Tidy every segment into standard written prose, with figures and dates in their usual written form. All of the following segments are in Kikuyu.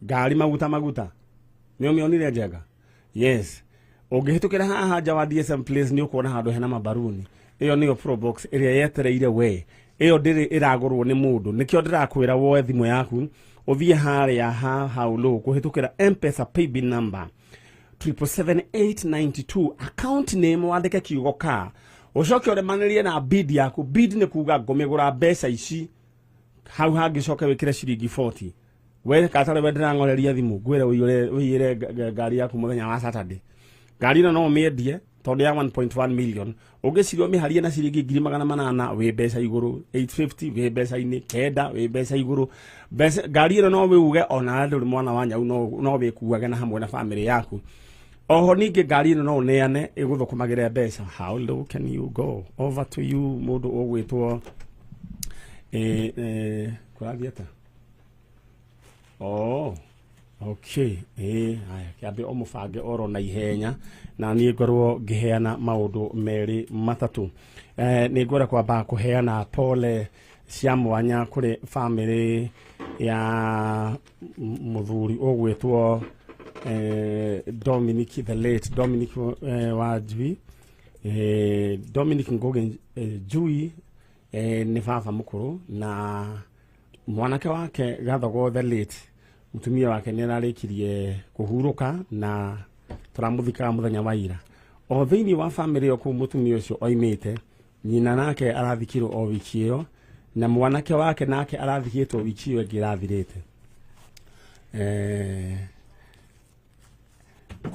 Ngari maguta maguta nĩ ũmĩonire njega. Yes, ũngĩhĩtũkĩra haha nja wa DSM Place nĩ ũkuona handũ hena mabaruni. Ĩyo nĩyo Probox ĩrĩa yetereire we. Ĩyo ndĩrĩ ĩragũrwo nĩ mũndũ. Nĩkĩo ndĩrakwĩra woe thimũ yaku ũthiĩ harĩa ha hau low kũhĩtũkĩra M-Pesa paybill number 777892, account name wandĩke kiugo ka, ũcoke ũremanĩrie na bid yaku. Bid nĩ kuga ngũmĩgũra mbeca ici. Hau hangĩcoke wĩkĩre ciringi 40. We katarĩ we ndĩrang'oreria thimũ ngwĩre ũiyũre ũiyĩre ngari yaku mũthenya wa Saturday. Ngari ĩno no ũmĩendie tondũ ya 1.1 million, ũngĩciria ũmĩharie na ciringi 800,000 wĩ mbeca igũrũ, 850 wĩ mbeca-inĩ, 9 wĩ mbeca igũrũ. Mbeca ngari ĩno no wĩuge ona ndũrĩ mwana wa nyau, no wĩkuage na hamwe na famĩlĩ yaku. Oho ningĩ ngari ĩno no ũneane ĩgũthũkũmagĩre mbeca. How low can you go? Over to you, mũndũ ũgwĩtwo kũrathiĩ atĩa? Oh, okay. Haya, kĩambe ũmũbange oro na ihenya na niĩ ngorwo ngĩheana maũndũ merĩ matatũ. Nĩ ngwenda kwamba kũheana pole cia mwanya kũrĩ famĩlĩ ya mũthuri ũgwĩtwo Dominic, the late Dominic Wanjui. Dominic Ngugi Njui nĩ baba mũkũrũ na mwanake wake Gathogo the late mũtumia wake nĩ ararĩkirie kũhurũka na tũramũthikaga mũthenya wa ira. O thĩinĩ wa famĩlĩ ĩyo kũu mũtumia ũcio oimĩte, nyina nake arathikirwo o wiki ĩyo na mwanake wake nake arathikĩtwo wiki ĩyo ĩngĩ ĩrathirĩte.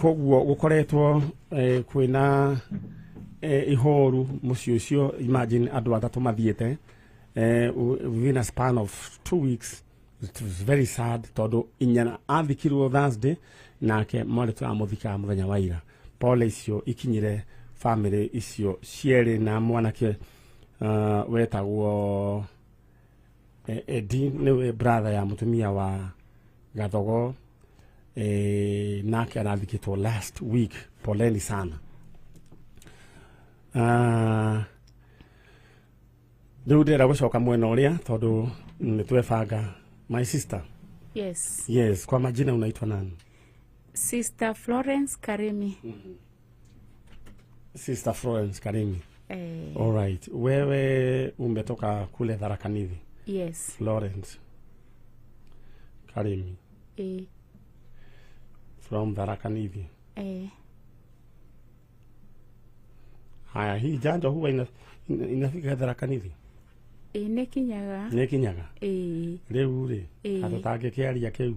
Koguo gũkoretwo kwĩna ihoru mũciĩ ũcio. Imagine andũ atatũ mathiĩte within a span of 2 weeks. It was very sad tondũ inya athikirwo Thursday nake mwarĩ tũramũthikaga mũthenya wa ira. Pole icio ikinyire famĩlĩ icio cierĩ na mwanake wetagwo Edi, nĩwe brother ya mũtumia wa Gathogo, nake arathikĩtwo last week. Poleni sana. Rĩu ndĩrenda gũcoka mwena ũrĩa tondũ nĩ twebanga. My sister. Yes. Yes, kwa majina unaitwa nani? Sister Florence Karimi. Sister Florence Karimi. Eh. All right, wewe umetoka kule Tharaka Nithi? Yes. Florence Karimi. Eh. From Tharaka Nithi. Eh. Haya, hii janjo huwa inafika Tharaka Nithi? Ĩ, nĩ kinyaga. Nĩ kinyaga? Ĩ. Rĩu rĩ, Ĩ. atũtangĩkĩaria kĩu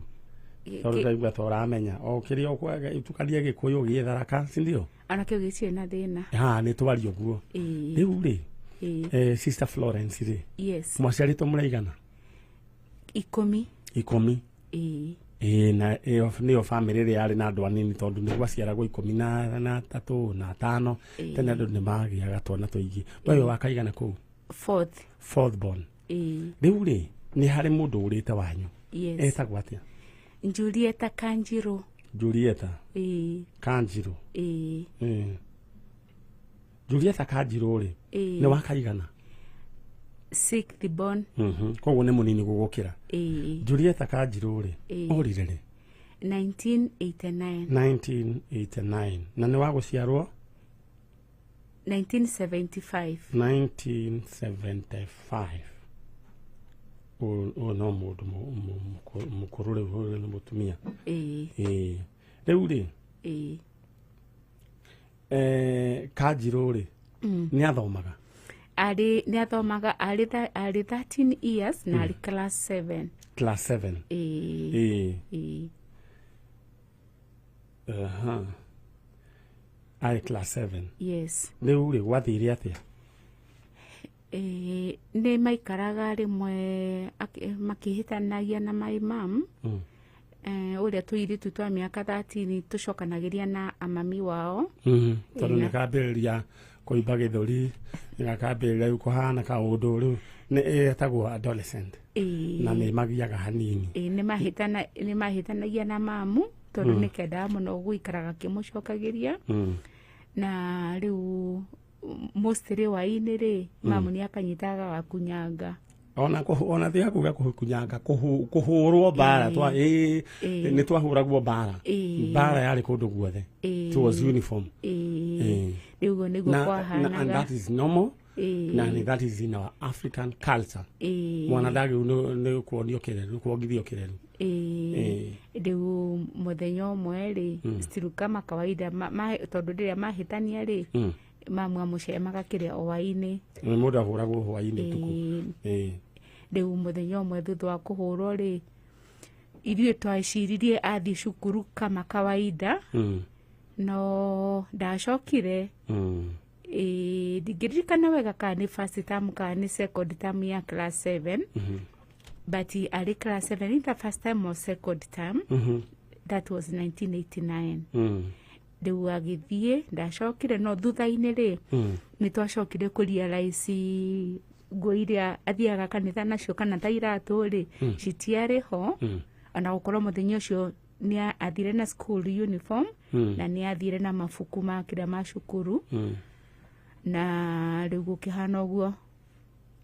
tondũ ndaigua ta ũramenya o kĩrĩa ũkwaga tukanie Gĩkũyũ gĩ Tharaka, si ndio? Ona kĩu gĩtirĩ na thĩna. Ha, nĩ twaria ũguo. Ĩ. Rĩu rĩ, Ĩ. Sister Florence rĩ, Yes. mwaciarĩtwo mũraigana? 10. 10? Ĩ. Ĩĩ, na ĩyo nĩyo bamĩrĩ ĩrĩa yarĩ na andũ anini tondũ nĩ gwaciaragwo 13 na 5. Ĩ. Tene andũ nĩ magĩaga twana tũingĩ. We wĩ wa kaigana kũu? Fourth. Fourth born. Ĩ. Rĩu rĩ, nĩ harĩ mũndũ ũrĩte wanyu? Yes. Etagwo atĩa? Julieta Kanjiru. Julieta Ĩ. Kanjiru. Ĩ. Julieta Kanjiru rĩ, Ĩ. nĩ wa kaigana? Sixth born. Koguo nĩ mũnini gũgũkĩra. Ĩ. Julieta Kanjiru rĩ, Ĩ. orire rĩ? 1989. 1989. Na nĩ wa gũciarwo? 1975. 1975. Ũyũ no mũndũ mũkũrũ rĩu, ũyũ nĩ mũtumia. Ĩ. Ĩĩ. Rĩu rĩ, Ĩ. Kanjirũ rĩ, nĩ athomaga? Arĩ nĩ athomaga, arĩ 13 years na arĩ class 7. Class 7? Ĩ. Ĩĩ. Ĩ. Aha. Arĩ class 7? Yes. Rĩu rĩ, gwathire atĩa? Ĩ, nĩ maikaraga rĩmwe makĩhĩtanagia na my mom. Ũrĩa tũirĩtu twa mĩaka 13 tũcokanagĩria na amami wao. Tondũ nĩ kambĩrĩria kũimba gĩthũri, gakambĩrĩria rĩu kũhana kaũndũ, rĩu nĩ ĩtagwo adolescent. Ĩ. Na nĩ magiaga hanini. Ĩ, nĩ mahĩtanagia na mamu tondũ nĩ kendaga mũno gũikaraga akĩmũcokagĩria. Na rĩu mostly hwaĩ-inĩ rĩ, mamu nĩ akanyitaga agakunyanga. Ona ona tiga kuga kunyanga, kuhurwo mbara twa ĩ nĩ twahũragwo mbara. Mbara yarĩ kũndũ guothe. It was uniform. Rĩu ũguo nĩguo na, and kwahanaga. That is normal. Na that is in our African culture. Mwana ndagĩrĩirwo nĩ kuonio kĩreru, kuongithio kĩreru. Rĩu mũthenya ũmwe rĩ, still kama kawaida, tondũ rĩrĩa mahĩtania rĩ, mamu amũcemaga kĩrĩa o hwaĩ-inĩ. Nĩ mũndũ ahũragwo hwaĩ-inĩ ũtukũ. Rĩu mũthenya ũmwe thutha wa kũhũrwo rĩ, ithuĩ twaciririe athiĩ cukuru kama kawaida, no ndacokire. Ndingĩririkana wega kana nĩ first term kana nĩ second term ya class 7, but arĩ class 7, either first term or second term, that was 1989. Rĩu agĩthiĩ, ndacokire, no thutha-inĩ rĩ, nĩ twacokire kũrealize nguo iria athiaga kanitha nacio kana ta iratũ rĩ, citiarĩ ho, ona gũkorwo mũthenya ũcio nĩ athire na school uniform, na nĩ athire na mabuku ma kĩrĩa ma cukuru. Na rĩu gũkĩhana ũguo.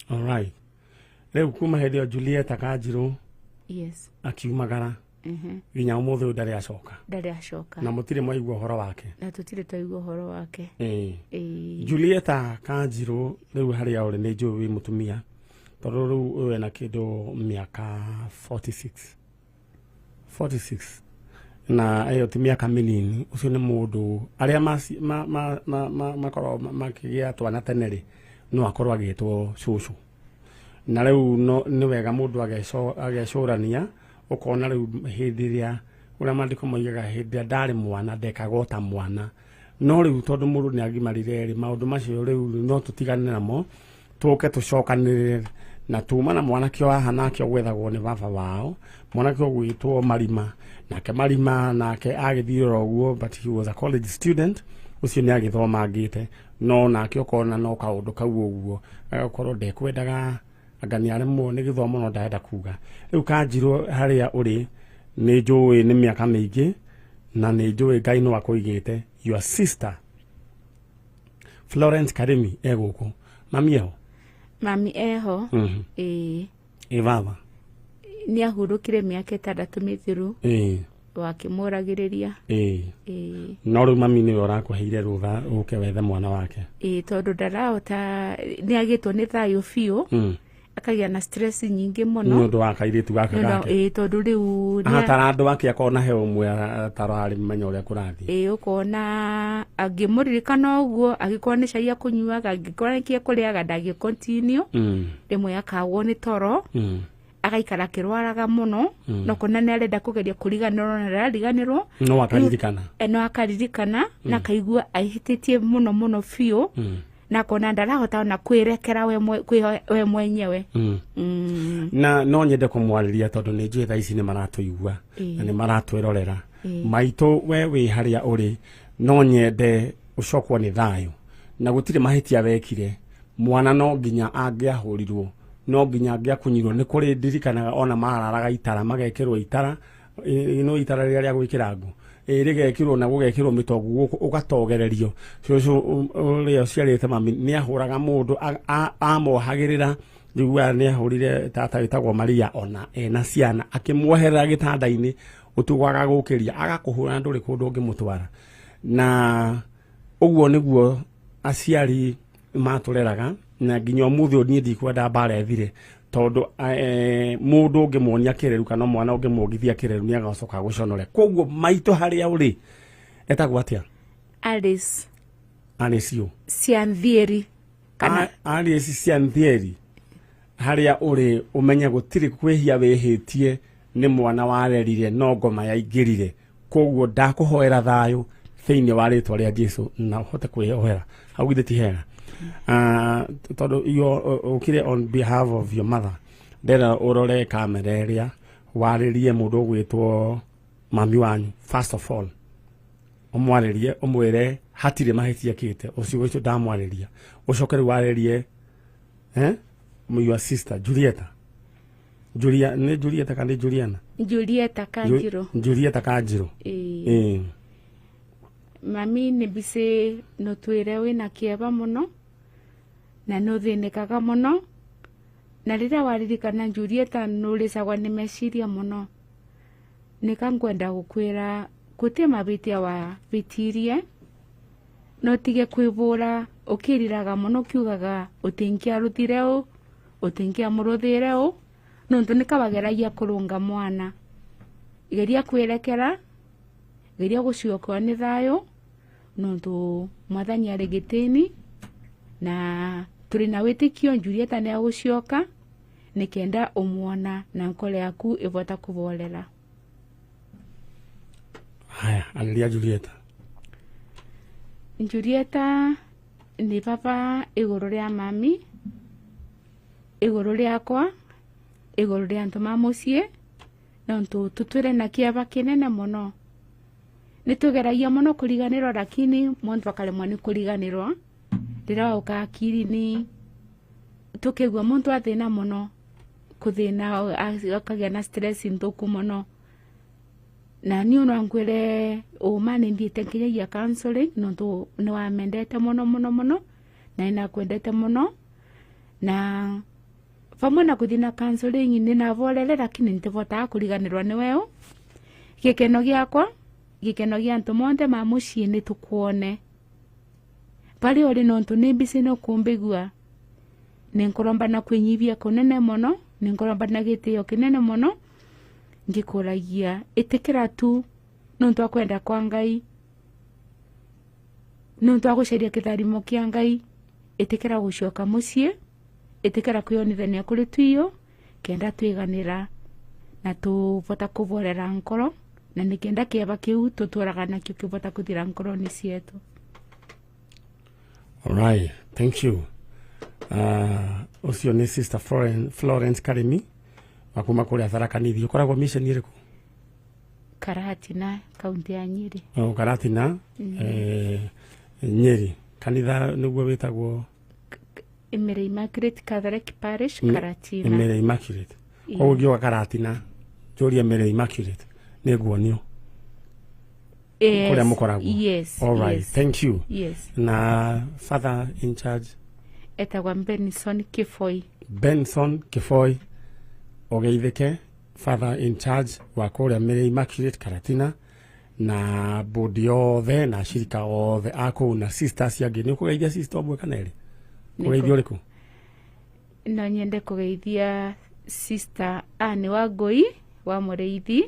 Alright. Rĩu kuma hĩndĩ ĩyo Julieta Kanjirũ akiumagara nginya ũmũthĩ ũyũ ndarĩ acoka. Ndarĩ acoka. Na mũtirĩ mwaigua ũhoro wake? Na tũtirĩ twaigua ũhoro wake. Julieta Kanjirũ, rĩu harĩa ũrĩ nĩ njũĩ wĩ mũtumia, tondũ rĩu ũyũ ena kĩndũ mĩaka 46, 46, na ĩyo ti mĩaka mĩnini. Ũcio nĩ mũndũ arĩa makoragwo makĩgĩa twana tene rĩ, no akorwo agĩtwo cũcũ. Na rĩu no nĩ wega mũndũ agecũrania, ũkona rĩu hĩndĩ ĩrĩa ũrĩa maandĩko moigaga, hĩndĩ ĩrĩa ndarĩ mwana ndekaga o ta mwana, no rĩu tondũ mũndũ nĩ agimarire rĩ, maũndũ macio rĩu no tũtigane namo, tũke tũcokanĩrĩre na tuma na mwanake o haha, nake gwethagwo nĩ baba wao, mwanake ũgwĩtwo Marima. Nake Marima nake agĩthiĩ oro ũguo, but he was a college student. Ũcio nĩ agĩthomangĩte, no nake ũkona no kaũndũ kau ũguo agakorwo ndekwendaga, anga nĩ aremwo nĩ gĩthomo, no ndarenda kuga. Rĩu Kanjirũ, harĩa ũrĩ nĩ njũĩ nĩ mĩaka mĩingĩ, na nĩ njũĩ Ngai no akũigĩte. Your sister Florence Karimi e gũkũ, mami eho? Mami eho. Ĩĩ. Ĩ baba? Nĩ ahurũkire mĩaka 6 mĩthiru, wakĩmũragĩrĩria. Ĩĩ. No rĩu mami nĩwe ũrakũheire rũtha ũke wethe mwana wake? Ĩĩ, tondũ ndarahota, nĩ agĩtwo nĩ thayũ biũ, akagĩa na stress nyingĩ nĩ mũno ũndũ wa kairĩtu gaka gake. Ĩĩ, tondũ rĩu ahatara andũ ake akona he ũmwe atararĩ menya ũrĩa kũrathiĩ. Ĩĩ, ũkona angĩmũririkana ũguo, angĩkorwo nĩ cai akũnyuaga, angĩkorwo nĩ kĩĩ akũrĩaga, ndangĩ continue. Rĩmwe akagwo nĩ toro, agaikara akĩrwaraga mũno, no kona nĩ arenda kũgeria kũriganĩrwo na ndarariganĩrwo. No akaririkana. No akaririkana na akaigua ahĩtĩtie mũno mũno biũ, na akona ndarahota ona kwĩrekera we mwenyewe. Na no nyende kũmwarĩria tondũ nĩ njũĩ thaa ici nĩ maratũigua na nĩ maratwĩrorera. Maitũ, we wĩ harĩa ũrĩ, no nyende ũcokwo nĩ thayũ, na gũtirĩ mahĩtia wekire. Mwana no nginya angĩahũrirwo, no nginya angĩakunyirwo. Nĩ kũrĩ ndirikanaga ona mararaga itara, magekĩrwo itara, no itara rĩrĩa rĩa gwĩkĩra ngũ, rĩgekĩrwo na gũgekĩrwo mĩtongu gũkũ, ũgatogererio. Cũcũ ũrĩa ũciarĩte mami nĩ ahũraga mũndũ, amohagĩrĩra. Njiguaga nĩ ahũrire tata wĩtagwo Maria ona ena ciana, akĩmuoherera gĩtanda-inĩ ũtukũ, agagũkĩria, agakũhũra na ndũrĩ kũndũ ũngĩmũtwara. Na ũguo nĩguo aciari matũreraga, na nginya ũmũthĩ ũyũ niĩ ndikwenda mbara ĩthire, tondũ mũndũ ũngĩmuonia kĩreru kana mwana ũngĩmuongithia kĩreru nĩ agacoka gũconore. Koguo maitũ, harĩa ũrĩ, etagwo atĩa? Alice. Alice ũ? Cianthieri kana Alice Cianthieri, harĩa ũrĩ ũmenye gũtirĩ kwĩhia wĩhĩtie, nĩ mwana warerire no ngoma yaingĩrire. Koguo ndakũhoera thayũ thĩinĩ wa rĩtwa rĩa Jesu na ũhote kwĩhoera hau. Githĩ ti hega? Tondũ ũkire on behalf of your mother, ndĩrenda ũrore kamera ĩrĩa, warĩrie mũndũ ũgwĩtwo mami wanyu. First of all ũmwarĩrie, ũmwĩre hatirĩ mahĩtia kĩte ũcio ũcio ndamwarĩria. Ũcoke rĩu warĩrie your sister Julieta, Julia, nĩ Julieta kana nĩ Juliana? Julieta Kanjiro. Julieta Kanjiro. Ĩĩ. Mami, nĩ mbicĩ nũtwĩre wĩna kĩeva mũno na nĩ ũthĩnĩkaga mũno. Na rĩrĩa waririkana Julieta nũrĩcagwa nĩ meciria mũno. Nĩka ngwenda gũkwĩra gũtirĩ mavĩtia wavĩtirie, no tige kwĩbũra ũkĩriraga mũno ũkiugaga ũtingĩarutire ũ, ũtingĩamũrũthĩre ũ, nontu nĩkawageragia kũrũnga mwana. Geria kwĩrekera, geria gũciokwo nĩ thayũ, nontu mwathani arĩ gĩtĩni na tũrĩ na wĩtĩkio Julieta nĩ agũcioka nĩkenda ũmuona na nkoro yaku ĩvota kũvorera. Haya, arĩria Julieta. Julieta nĩ baba igũrũ rĩa mami, igũrũ rĩakwa, igũrũ rĩa antũ ma mũciĩ, nontu tũtwĩre na kĩeva kĩnene mũno. Nĩtũgeragia mũno kũriganĩrwo lakini mũndũ akaremwo nĩ kũriganĩrwo. Rĩrĩa waũka akiri-inĩ tũkĩigua mũndũ athĩna mũno, kũthĩna akagĩa na stress nthũku mũno. Na niĩ no ngwĩre ũma nĩ thiĩte nginyagia counseling nontu nĩ wamendete mũno mũno mũno na nĩ nakwendete mũno, na vamwe na gũthiĩ na counseling nĩ navorere lakini nĩtĩvotaga kũriganĩrwo nĩ weũ. Gĩkeno gĩakwa, gĩkeno gĩa antũ monthe ma mũciĩ nĩ tũkuone parĩ ũrĩ nontu nĩ mbica ĩno kũmbĩgua. Nĩ nkũromba na kwĩnyibia kũnene mũno, nĩ nkũromba na gĩtĩo kĩnene mũno, ngĩkũragia ĩtĩkĩra tu nontu akwenda kwa Ngai, nontu agũcaria kĩtharimo kĩa Ngai, ĩtĩkĩra gũcoka mũciĩ, ĩtĩkĩra kwĩonithania kũrĩ tuiyo kenda twiganĩra na tũvota kũvorera nkoro, na nĩ kenda kĩeva kĩu tũtũraga nakĩo kĩvota kũthira nkoro-inĩ cietu. All right, thank you. Ũcio nĩ Sister Florence Karimi wa kuma kũrĩa Tharaka Nithi. Ũkoragwo mission ĩrĩkũ? Karatina, kaunti ya Nyeri. Oh, Karatina, Nyeri. Kanitha nĩguo wĩtagwo? Mary Immaculate Catholic Parish, Karatina. Mary Immaculate. Koguo ngĩũka Karatina njũrie Mary Immaculate nĩ nguonio Yes, kũrĩa mũkoragwo. Yes. All right, yes. thank you. Yes. Na father in charge? Etagwa Benson Kifoi. Benson Kifoi, ũgeithĩke father in charge wa kũrĩa Mary Immaculate Karatina na bodi yothe na ashirika othe a kũu na sisters angĩ. Nĩ ũkũgeithia sister ũmwe kana erĩ? Kũgeithia ũrĩkũ? No nyende kũgeithia Sister Anne Wangũi wa Mũrĩithi,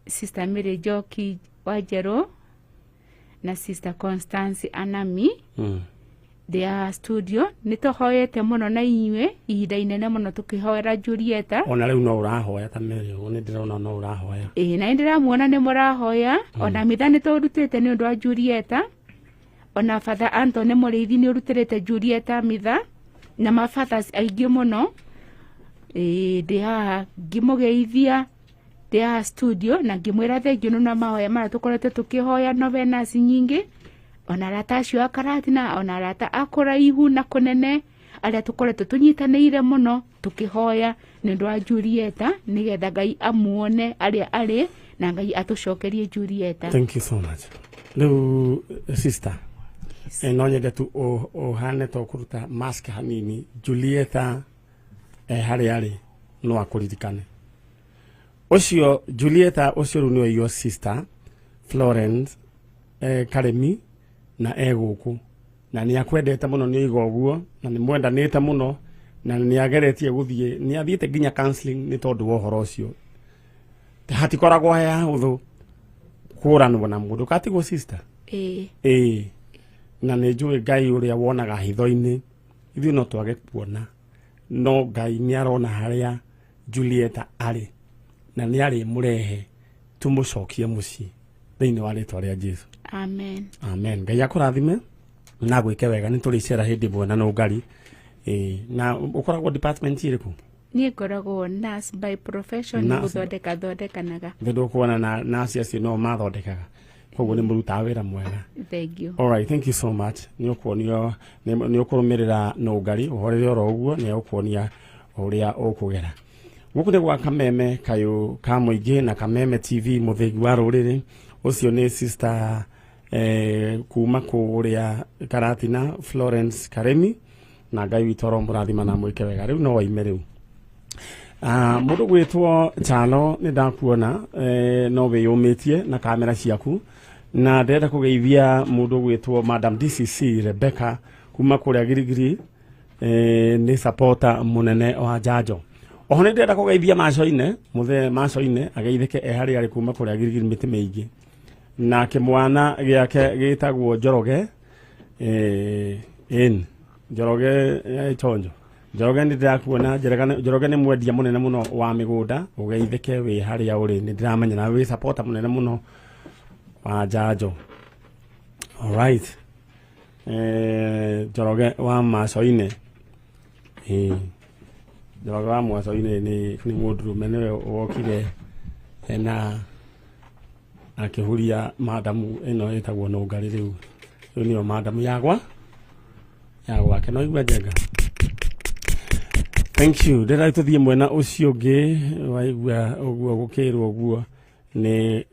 Sister Mary Njoki wa Njerũ na Sister Constance Anami. Ndĩ studio nĩ tũhoyete mũno na inyuĩ ihinda inene mũno tũkĩhoera Julieta. Ona rĩu no ũrahoya ta Mary ũguo nĩ ndĩrona no ũrahoya. Ĩĩ, na nĩ ndĩramuona nĩ mũrahoya. Ona mitha nĩ tũrutĩte nĩ ũndũ wa Julieta, ona Father Anthony Mũrĩithi nĩ ũrutĩrĩte Julieta mitha na mafathers aingĩ mũno. Ĩĩ, ndĩ haha ngĩmũgeithia ndĩ haha studio na ngĩmwĩra thengiũ nĩ na mahoya maya tũkoretwo tũkĩhoya novenas nyingĩ, ona arata acio a Karatina, ona arata a kũraihu na kũnene arĩa tũkoretwo tũnyitanĩire mũno tũkĩhoya nĩ ũndũ wa Julieta nĩgetha Ngai amuone arĩa arĩ na Ngai atũcokerie Julieta. Thank you so much. Rĩu sister, no nyende tu ũhane to kũruta mask hanini. Julieta harĩa arĩ no akũririkane. Ũcio Julieta ũcio rĩu nĩwe your sister Florence Karemi na e gũkũ na nĩ akwendete mũno, nĩ oiga ũguo, na nĩ mwendanĩte mũno na nĩ ageretie gũthiĩ, nĩ athiĩte nginya counseling nĩ tondũ wa ũhoro ũcio. Hatikoragwo he hahũthũ kũranwo na mũndũ katigwo sister. Ĩĩ. Ĩĩ, na nĩ njũĩ Ngai ũrĩa wonaga hitho-inĩ, ithuĩ no twage kuona, no Ngai nĩ arona harĩa Julieta arĩ na nĩ arĩmũrehe tũmũcokie mũciĩ thĩinĩ wa rĩtwa rĩa Jesu. Amen. Amen. Ngai akũrathime na gwĩke wega. Nĩ tũrĩcera hĩndĩ ĩmwe na nũngari. Ĩĩ, na ũkoragwo department ĩrĩkũ? Niĩ ngoragwo nurse by profession. Nurse. Gũthondeka thondekanaga. Nĩ ndũkuona na nurse acio no mathondekaga, koguo nĩ mũrutaga wĩra mwega. Thank you. All right, thank you so much. Nĩ ũkuonio, nĩ ũkũrũmĩrĩra nũngari ũhorere oro ũguo, nĩ egũkuonia ũrĩa ũkũgera. Gũkũ nĩ gwa Kameme kayũ ka mũingĩ na Kameme TV, mũthĩgi wa rũrĩrĩ. Ũcio nĩ sister kuma kũrĩa Karatina, Florence Karemi. Na Ngai witũ aromũrathima na mwĩke wega. Rĩu no waime rĩu. Mũndũ gwĩtwo Chalo, nĩ ndakuona, no wĩyũmĩtie na kamera ciaku, na ndĩrenda kũgeithia mũndũ gwĩtwo Madam DCC Rebecca kuma kũrĩa Girigiri, nĩ supporter mũnene wa njanjo. Oho nĩ ndĩrenda kũgeithia Macoine, mũthee Macoine ageithĩke e harĩa arĩ kuma kũrĩa Girigiri mĩtĩ mĩingĩ, na kĩmwana gĩake gĩtagwo Njoroge, in Njoroge, Chonjo Njoroge, nĩ ndĩrakuona. Njoroge nĩ mwendia mũnene mũno wa mĩgũnda. Ũgeithĩke wĩ harĩa ũrĩ, nĩ ndĩramenya na wĩ supporter mũnene mũno wa njanjo. Alright, Njoroge wa Macoine, Njoroge wa Macoine nĩ mũndũrũme, nĩwe wokire na akĩhuria madamu ĩno ĩtagwo Nũngarĩ. Rĩu nĩyo madamu yagwa ya gwake. No igua njenga, thank you. Ndĩra tũthiĩ mwena ũcio ũngĩ. Waigua ũguo gũkĩrwo ũguo nĩ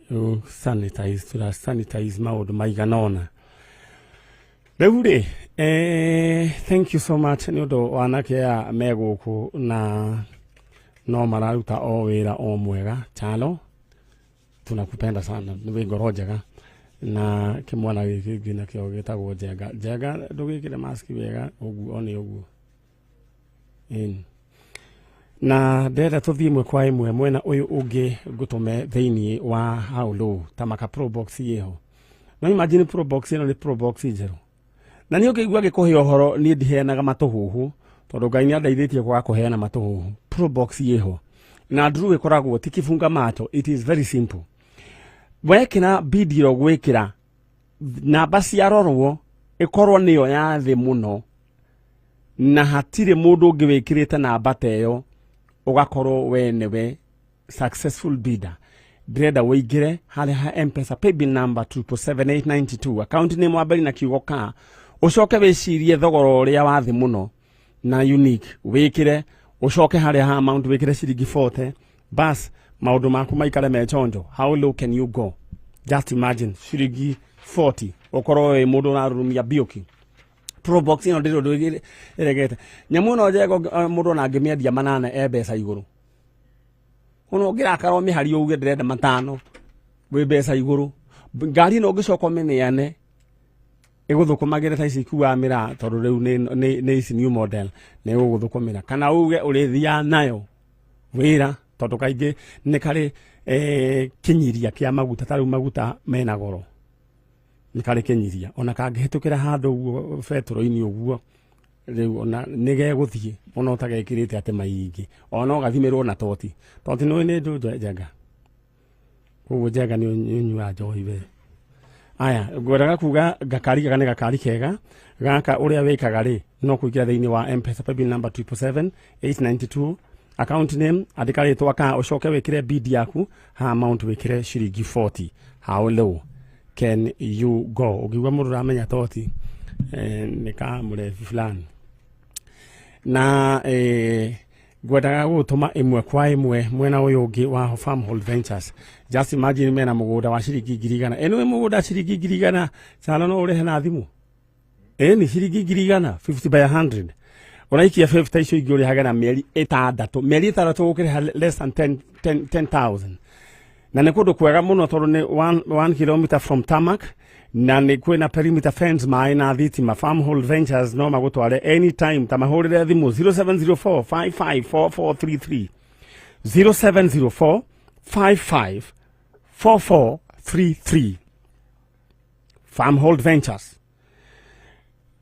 sanitize, tũra sanitize maũndũ maigana ũna rĩu rĩ. Thank you so much nĩ ũndũ wa anake aya me gũkũ na no mararuta o wĩra o mwega. Chalo, tunakupenda sana, nĩ wĩ ngoro njega. Na kĩmwana gĩkĩ kĩngĩ nakĩo gĩtagwo Njenga. Njenga, ndũgĩkĩre maski wega ũguo o nĩ ũguo. Ĩni. Na ndĩrenda tũthiĩ ĩmwe kwa ĩmwe mwena ũyũ ũngĩ, ngũtũme thĩinĩ wa how low Tamaka Probox ĩho. No imagine, Probox ĩno nĩ Probox njerũ, na niĩ ũngĩigua ngĩkũhe ũhoro, niĩ ndiheanaga matũhũhũ tondũ Ngai nĩ andeithĩtie kwaga kũheana matũhũhũ. Probox ĩho na nduru ĩkoragwo ti kibunga macho. It is very simple. Wekĩra bid ĩro gwĩkĩra namba ciarorwo ĩkorwo nĩyo ya thĩ mũno na hatirĩ mũndũ ũngĩ wĩkĩrĩte namba ta ĩyo, ũgakorwo we nĩwe successful bidder. Ndĩrenda ũingĩre harĩa ha Mpesa paybill number 277892, account name wambere na kiugo ka, ũcoke wĩcirie thogora ũrĩa wa thĩ mũno na unique wĩkĩre, ũcoke harĩa ha amount wĩkĩre ciringi 40. Bas, maũndũ maku maikare me chonjo. How low can you go? Just imagine, ciringi 40 ũkorwo wĩ mũndũ ũrarurumia biũki. Probox ĩno ndĩrĩ ũndũ ĩregete. Nyamũ ĩno njega, mũndũ ona angĩmĩendia manana e mbeca igũrũ. Ona ũngĩrakara ũmĩharie uge ndĩrenda matano, wĩ mbeca igũrũ. Ngari ĩno ũngĩcoka ũmĩneane ĩgũthũkũmagĩre ta ici ikuaga mĩraa, tondũ rĩu nĩ ici new model, nĩ ĩgũgũthũkũmĩra, kana uge ũrĩthiaga nayo wĩra, tondũ kaingĩ nĩ karĩ kĩnyiria kĩa maguta. Ta rĩu maguta mena goro, nĩ karĩ kĩnyiria, ona kangĩhĩtũkĩra handũ ũguo betũrũ-inĩ ũguo, rĩu ona nĩ gegũthiĩ ona ũtagekĩrĩte atĩ maingĩ, ona no gathimĩrwo na toti toti. Nĩ nĩ ndũ njenga koguo njenga nĩ ũnyuaga njohi we. Aya, ngwendaga kuga gakari gaka nĩ gakari kega. Gaka ũrĩa wĩkaga rĩ, no kũingĩra thĩinĩ wa Mpesa paybill number 777,892, account name andĩka rĩtwa ka, ũcoke wĩkĩre bid yaku, ha amount wĩkĩre ciringi 40. How low can you go? Ũngĩigua mũndũ ũramenya toti, nĩ ka mũrebi fulani. Na ngwendaga gũgũtũma ĩmwe kwa ĩmwe mwena ũyũ ũngĩ wa Farmhold Ventures. Just imagine, mena mũgũnda wa ciringi 100,000. Ĩno nĩ mũgũnda ciringi 100,000. Cana no ũrĩhe na thimũ. Ĩni ciringi 100,000, 50 by 100, ũraikia 50, icio ingĩ ũrĩhage na mĩeri 6. Mĩeri 6 ũkĩrĩha less than 10 10 10,000. Na nĩ kũndũ kwega mũno tondũ nĩ 1 kilometer from tarmac, na nĩ kwĩna perimeter fence, maĩ na thitima. Farmhold Ventures no magũtware anytime. Ta mahũrĩre thimũ 0704 554433, 0704 554433, Farmhold Ventures.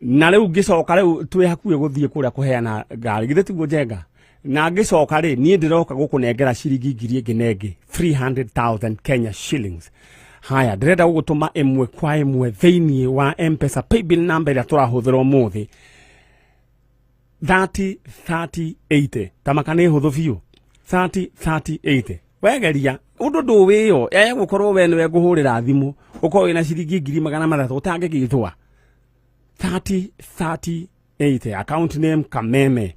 Na rĩu ngĩcoka, rĩu twĩ hakuhĩ gũthiĩ kũrĩa kũheana ngari, githĩ tiguo njenga? Na ngĩcoka rĩ, niĩ ndĩroka gũkũnengera ciringi ngiri ĩngĩ na ĩngĩ, 300,000 Kenya shillings. Haya, ndĩrenda gũgũtũma ĩmwe kwa ĩmwe thĩinĩ wa Mpesa paybill number ĩrĩa tũrahũthĩra ũmũthĩ, 30 30 80. Tamaka nĩ hũthũ biũ, 30 30 80. Wegeria ũndũ ndũwĩyo egũkorwo we nĩwe ngũhũrĩra thimũ, ũkorwo wĩna ciringi 300,000 ũtangĩgĩthũa. 30 30 80, account name Kameme.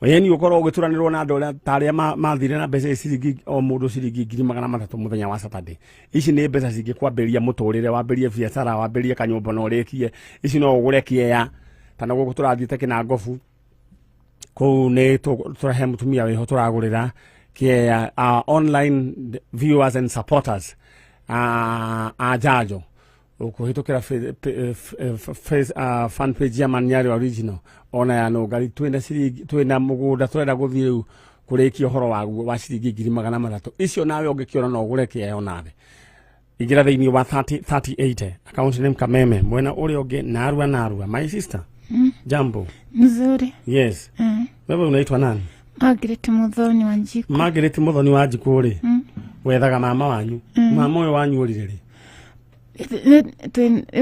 Yani ũkorwo ũgĩturanĩrwo na andũ arĩa ta arĩa mathire na mbeca ciringi, o mũndũ ciringi 300,000 mũthenya wa Saturday. Ici nĩ mbeca cingĩkwambĩrĩria mũtũrĩre, wambĩrĩrie biacara, wambĩrĩrie kanyũmba na ũrĩkie. Ici no ũgũre kĩea kana gũkũ tũrathiĩte kĩnangobu. Kũu nĩ tũrahe mũtumia wĩho tũragũrĩra kĩea online viewers and supporters a njanjo ũkũhĩtũkĩra fan page ya Manyari original ona ya Nũngari. Twĩna ciringi, twĩna mũgũnda tũrenda gũthiĩ rĩu kũrĩkia ũhoro waguo wa ciringi 300,000 icio. Nawe ũngĩkĩona no ũgũre kĩeo nawe, ingĩra thĩinĩ wa 3038, account name Kameme. Mwena ũrĩa ũngĩ narua narua, my sister. Jambo. Mzuri. Yes. Wewe unaitwa nani? Margaret Muthoni wa Njiku. Margaret Muthoni wa Njikũ rĩ, wethaga mama wanyu. Mama ũyũ wanyu ũrire rĩ?